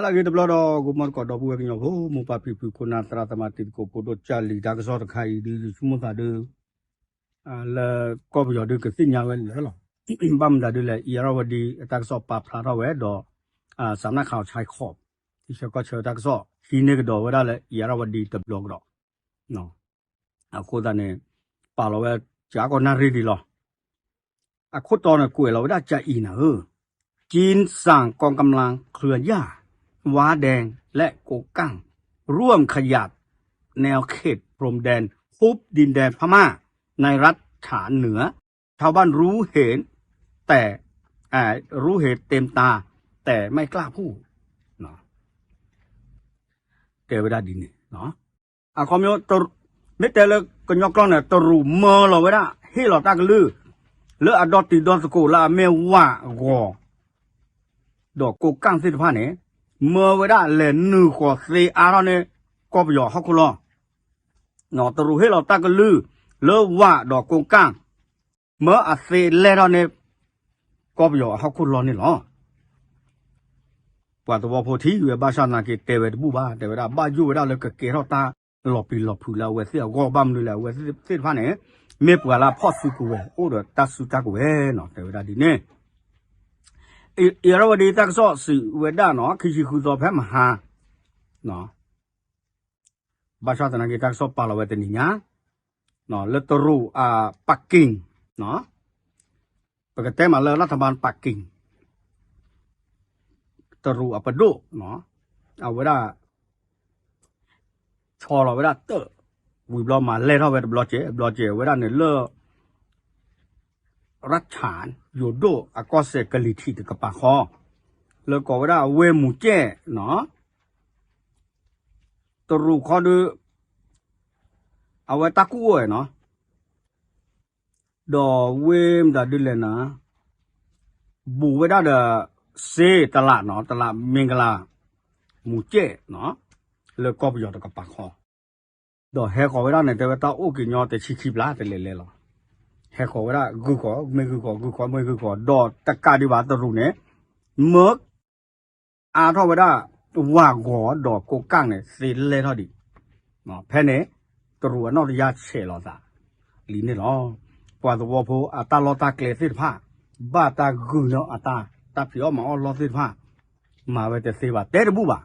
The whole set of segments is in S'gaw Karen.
တၢ်ဂ့ၤတဘျီဒီး ဂီၤမီတကိးဒီပုၢ်ဝဲၢ်ကညီဖိ မိၢ်ပၢ်ဖံဖု ခိၣ်နၢ်သရၣ်သမါ တံၤသကိးဖိဒိၣ် ကၢ်လံၤ တၢ်ကစီၣ်တခါအံၤဒုး ယဆိကမိၣ်သးဒုး လၢကီၢ်ပယီၤဒုးကသ့ၣ်ညါဝဲလၢာ်လီၤ. ဘၣ်မနုၤဒုးလဲၣ် အံၤရၣ်ဝဒံ အတၢ်ကစီၣ်ပာ်ဖျါထီၣ်ဝဲဒီး စးနၣ်ခးအီၤဆါခီၣ် ထံဆၢကီၢ်ဆၢတၢ်ကစီၣ် ဟံးန့ၢ်ကဒီးဝဲဒၣ်လၢအံၤရၣ်ဝဒံတဘျီကဒီး အဃိသတးန့ၣ် ပာ်လီၤဝဲ ကကီၢ်နၣ်ရံၣ်ဒံးလီၤ. အခိၣ်တီန့ၣ် ကွဲးလီၤဝဲဒၣ်ကအံၤနၤဧၢ, จีนสั่งกองกำลังเคลื่อนย้าย วาแดงและโกกัง ร่วมขยับแนวเขตพรมแดนฮุบดินแดนพม่าในรัฐฉานเหนือ ชาวบ้านรู้เห็นแต่ รู้เห็นเต็มตา แต่ไม่กล้าพูด တဲဝဲဒၣ်ဒ်န့ၣ် အခီပညီ မ့ၢ်တဲလၢကညီကျိာ်န့ၣ် တရူးမၢလီၤဝဲဒၣ် ဟ့ၣ်လီၤတၢ်ကလုၢ် လၢအဒီတံၤဒီသကိးလၢအမ့ၢ်ဝးဂီၤ ဒီးကိးကၣ်သ့ၣ်တဖၣ်န့ၣ် မၢဝဲဒၣ်လဲၤနုာ်ဃီၤသ့အါထီၣ်န့ၣ် ကီၢ်ပယီၤဟီၣ်ခိၣ်လီၢ်, တရူးဟ့ၣ်လီၤတၢ်ကလုၢ် လၢဝးဒီးကိးကၣ် မၢအသ့လဲၢ်ထီၣ်န့ၣ် ကီၢ်ပယီၤအဟီၣ်ခိၣ်လီၢ်န့ၣ်လီၤ. ပှၤသဝီဖိထံၣ်ဝဲဘၣ်ဆၣ်သနာ်က့တဲဝဲတဘူၣ်ဘၣ်, တဲဝဲဒၣ်ဘၣ်ယိၣ်ဝဲဒၣ်လၢကကဲထီၣ်တၢ်လီၤပျံၤလီၤဖုးလၢအဝဲသ့ၣ်အဂီၢ်, ဘၣ်မနုၤလဲၣ် အဝဲသ့ၣ်တဖၣ်န့ၣ် မ့ၢ်ပှၤလၢအဖီၣ်စုကဝဲၤ အိၣ်ဒီးတၢ်စုတၢ်ကဝဲၤနီၤ, တဲဝဲဒၣ်ဒ်န့ၣ် အံၤရၣ်ဝဒံတၢ်ကစီၣ်စံးဝဲဒၣ်နီၤ ခံဆံဃုသီဖဲမဟါ ဘၣ်ဆၣ်သနာ်က့ တၢ်ကစီၣ်ပာ်လီၤဝဲတနံၤညါ လၢတရူးအ parking ပကတဲမးလၢ รัฐบาล parking တရူးအပဒိၣ် အဝဲဒၣ် ဆီလီၤဝဲဒၣ်တၢၣ် ဝံၤဘျီမၤလဲၢ်ထီၣ်ဝဲတဘျီကဲး ဘျီကဲးဝဲဒၣ်န့ၣ်လၢ ရတ်ၣ်ဆၣ် ယိၤဒိၣ်အကီၢ်စဲၣ်ကလံၤထံးတကပၤဃီ လၢကိးဝဲဒၣ်အဝ့ၢ်မူၤကဲၣ်နီၤ တရူးခီဒုး အဝဲတၢ်ကူၣ်အိၣ်ဝဲနီၤ ဒီးဝ့ၢ်မတၤဒ်လဲၣ်နၤ ဘူးဝဲဒၣ်ဒီး စ့တလးနီၤ တလးမ့ၢ်ကလၤ မူၤကဲၣ်နီၤ လၢကီၢ်ပယီၤတကပၤဃီ ဒီးဟဲဃီၤဝဲဒၣ်န့ၣ် တဲဝဲတၢ်အိၣ်က့ၤညီတဆံခံဘျီတလဲၤလဲၤလီၤ ဟဲဃီၤဝဲဒၣ်ဂုၢ်ဃီၤ မ့ၢ်ဂုၢ်ဃီၤ ဂုၢ်ဃီၤ မ့ၢ်ဂုၢ်ဃီၤ ဒီးတကးဒံးဘၣ်တရူးန့ၣ် မၢ အါထီၣ်ဝဲဒၣ် ဝးဂီၤဒီးကိးကၣ်န့ၣ် သ့လဲၢ်ထီၣ်ဒံး ဖဲန့ၣ် တရူးအနီၣ်တယၢ်ဆဲးလီၤသး လံန့ၣ်လီၤ. ပှၤသဝီဖိအတၢ်လီၢ်တၢ်ကျဲသ့ၣ်တဖၣ် ဘၣ်တၢ်ဂုာ်န့ၢ်အတၢ် တၢ်ဖံးအီၣ်မၤအီၣ်လီၢ်သ့ၣ်တဖၣ် မၤဝဲတသ့ဘၣ် တဲတဘူၣ်ဘၣ်.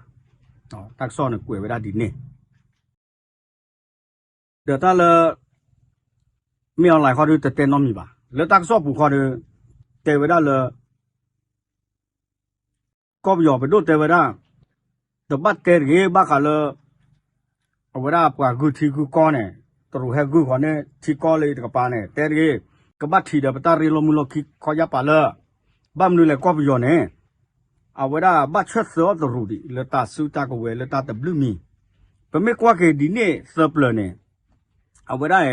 တၢ်ကစီၣ်န့ၣ်ကွဲးဝဲဒၣ်ဒ်န့ၣ် ဒီးတၢ်လၢ မင်းအောင်လှိုင် ခီဒုးတတဲနီတမံၤဘၣ်. လၢတၢ်ကစီၣ်ပူၤခီဒုး တဲဝဲဒၣ်လၢ ကီၢ်ပယီၤပဒိၣ်တဲဝဲဒၣ် တဘၣ်တဲတဂ့ၤ ဘၣ်ဃးလၢ အဝဲဒၣ်ပှၤဂုၢ်ထံဂုၢ်ကီၢ်န့ၣ် တရူးဟဲဂုၢ်ဃီၤန့ၢ်ထံကီၢ်လၢတကပၤန့ၣ် တဲတဂ့ၤ ကဘၣ်ထံးဒီးပတၢ်ရ့လိာ်မုာ်လိာ်ခံခီယၢ်ပာ်လၢ ဘၣ်မနုၤလဲၣ်ကီၢ်ပယီၤန့ၣ် အဝဲဒၣ်ဘၣ်ဆၢၣ်သၢအီၣ်တရူးဒံး လၢတၢ်စုတၢ်ကဝဲၤလၢတၢ်တဘျုးမံၤ, ပမ့ၢ်ကွၢ်က့ၤဒ်န့ၣ်သၢပျၢၤန့ၣ် အဝဲဒၣ်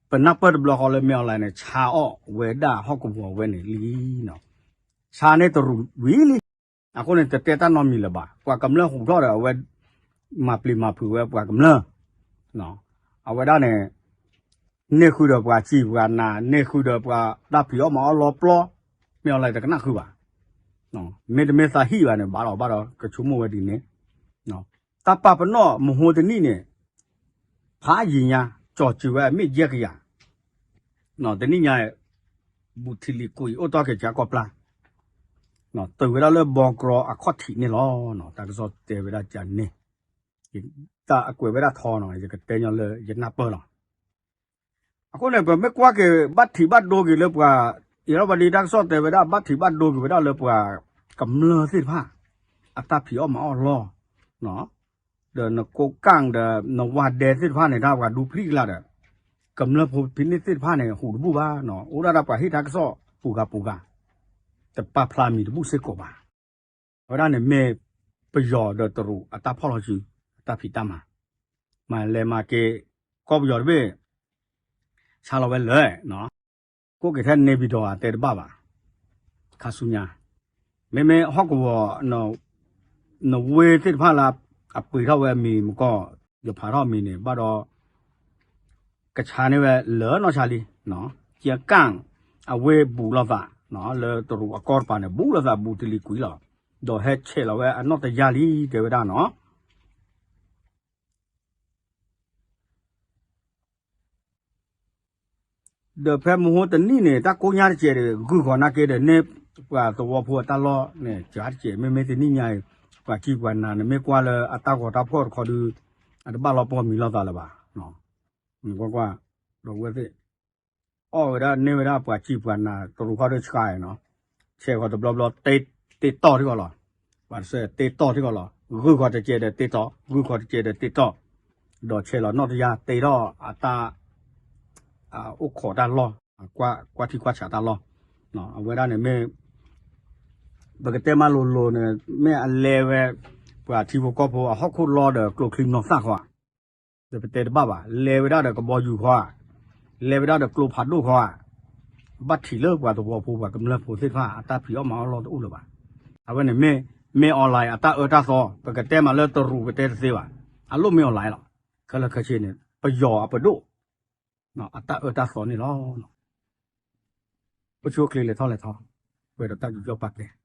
ပနၢ်ပၢၢ်တဘျီဃီလၢမင်းအောင်လှိုင်န့ၣ် ဆါအီၣ်ဝဲဒၣ်ဟီၣ်ကဝီၤဝဲန့ၣ်လံနီၤ, ဆါန့ၢ်တရူးဝံၤလံ, အဃိန့ၣ် တတဲတၢ်နီတမံၤလၢၤဘၣ်, ပှၤကမျၢၢ်ဟူးထီၣ်ဒီးအဝဲ မၤပျံၤမၤဖုးဝဲပှၤကမျၢၢ် အဝဲဒၣ်န့ၣ် န့ၢ်ဃုာ်ဒီးပှၤစံးပှၤနာ် န့ၢ်ဃုာ်ဒီးပှၤတၢ်ဖံးအီၣ်မၤအီၣ်လီပျီ, မ့ၢ်အီၤလဲၣ်တကနၣ်ဃုာ်ဘၣ်, မ့တမ့ၢ်သးဟံၣ်ဘၣ်န့ၣ် ဘၣ်ဒီးဘၣ်ဒီးကဆိကမိၣ်ဝဲဒ်န့ၣ်, တၢ်ပာ်ပနီၣ်မဟိတနံၣ်န့ၣ် ဖးယံာ်ညါ ကၠီၤစၢၤဝဲအမ့ၢ်ယဲၢ်ကယၤ, တနံၣ်ညါ ဘူးထံလံၤကွံာ်အိၣ်တီၢ်က့ၤကၠါကီၢ်ပျၢ်, တုၤဝဲဒၣ်လၢဘီကရီအခီၣ်ထံးန့ၣ်လီၤ. တၢ်ကစီၣ်တဲဝဲဒၣ်ကန့ၣ် တၢ်အကွဲးဝဲဒၣ်ထီနီၤ ယကတဲညီလၢယနၢ်ပၢၢ်လီၤ. အဃိန့ၣ် ပမ့ၢ်ကွၢ်က့ၤ ဘၣ်ထံးဘၣ်ဒိက့ၤလၢပှၤ အ့ၣ်ရဝတံတၢ်ကစီၣ်တဲဝဲဒၣ် ဘၣ်ထံးဘၣ်ဒိက့ၤဝဲဒၣ်လၢပှၤကမျၢၢ်သ့ၣ်တဖၣ် အတၢ်ဖံးအီၣ်မၤအီၣ်လီၢ်, ဒီးနကိးကၣ်ဒီး နဝၤဒဲသ့ၣ်တဖၣ်န့ၣ် တၢ်ပှၤဒူပျံၤကလာ်ဒီး ကမျၢၢ်ဖိဖဲန့ၣ်သ့ၣ်တဖၣ်န့ၣ် ဟူးတဘူၣ်ဘၣ်, အိၣ်ဒၣ်ဒီးပှၤဟ့ၣ်တၢ်ကစီၣ်ပူၤဂၤပူၤဂၤ, တပာ်ဖျါမံၤတဘူၣ်စ့ၢ်ကီးဘၣ်. အဝဲဒၣ်န့ၣ်မ့ၢ်ပယီၤဒီးတရူးအတၢ်ဖီၣ်လီၤစု အတၢ်ဖံးတၢ်မၤ, မၤလဲၤမၤက့ၤ ကီၢ်ပယီၤတဘ့ၣ် ဆါလီၤဝဲလၢာ်, ကိးက့ၤထဲန့ၣ်ပံၤဒီးအတဲတဘၣ်ဘၣ်, ခါဆူညါ, မ့မ့ၢ်ဟီၣ်ကဝီၤ နဝ့သ့ၣ်တဖၣ်လၢ အပှ့ၤထီၣ်ဝဲအမံၤမကီၢ် ယဖးထီၣ်အမံၤန့ၣ် ဘၣ်ဒီး ကဆါန့ၢ်ဝဲလၢနီၢ်ဆါလံ, ကၠါကၣ် အဝ့ၢ်ဘူးလိာ်သး လၢတရူးအကီၢ်တပၤန့ၣ် ဘူးလိာ်သးဘူးတလံၤကွံာ်လီၤ. ဒီးဟဲဆဲးလီၤဝဲအနီၢ်တယၢ်လံ တဲဝဲဒၣ်နီၤ. ဒီးဖဲမဟိတနံၣ်န့ၣ် တၢ်ကိၢ်ညါတစဲးဒီး ဂုၢ်ဃီၤနာ်က့ဒီး န့ၢ်ပှၤသဝီဖိအတၢ်လီၢ်န့ၣ် ကၢတစဲး မ့မ့ၢ်တနံၣ်ညါအံၤ ပှၤကံၣ်ပှၤနၤန့ၣ် မ့ၢ်ကွၢ်လၢအတၢ်ဂီၤတၢ်ဖှီၣ်တခီဒီး အတဘၣ်လီၤပှီၢ်မံၤလိာ်သးလၢၤဘၣ်. ကွၢ်ကွၢ်, ဒီးဝဲသ့ၣ် အီၣ်ဝဲဒၣ်န့ၢ်ဝဲဒၣ်ပှၤကံၣ်ပှၤနၤတရူးခီၣ်ဒိၣ်ဆှါနီၤ, ဆဲးဃီၤတဘျီဘျီ တ့တီၢ်ထံၣ်ဃီလီၤ. ပှၤတစဲးတ့တီၢ်ထံၣ်ဃီလီၤ. ဂုၢ်ဃီၤတစဲးဒီးတ့တီၢ်, ဂုၢ်ဃီၤတစဲးဒီးတ့တီၢ်, ဒီးဆဲးလီၤနီၢ်တယၢ်တ့ထီၣ်အတၢ် အိၣ်ခိးတၢ်လီၢ်, ကွၢ်ထံကွၢ်ဆးတၢ်လီၢ်, အဝဲဒၣ်န့ၣ်မ့ၢ် ပကတဲမးလိၤလိၤန့ၣ် မ့ၢ်အလဲၤဝဲ ပှၤထံဖိကီၢ်ဖိအဟီၣ်ခိၣ်လီၢ်ဒီးကျိချံမျိာ်သၣ်ဃီဧါ, ဒီးပတဲတဘၣ်ဘၣ်, လဲၤဝဲဒၣ်ဒီးကဘီယူၤဃီဧါ, လဲၤဝဲဒၣ်ဒီးကျိဖးဒိၣ်ဃီဧါ, ဘၣ်ထံးလၢပှၤသဝီဖိပှၤကမျၢၢ်ဖိသ့ၣ်တဖၣ် အတၢ်ဖံးအီၣ်မၤအီၣ်လီၢ်တအိၣ်လၢၤဘၣ်. အဝဲန့ၣ်မ့ၢ် မ့ၢ် online အတၢ်အၢတၢ်သီ, ပကတဲမးလၢတရူးပတဲတသ့ဘၣ်, အလိၣ်မ့ၢ် online လီၤ. ခဲလၢာ်ခဲဆ့န့ၣ် ပယီၤအပဒိၣ် အတၢ်အၢတၢ်သီန့ၣ်လီၤ. အိၣ်ဆူၣ်အိၣ်ချ့လဲၤထီၣ်လဲၤထီ, ပှဲၤဒီးတၢ်ယူးယီၣ်ပာ်ကဲ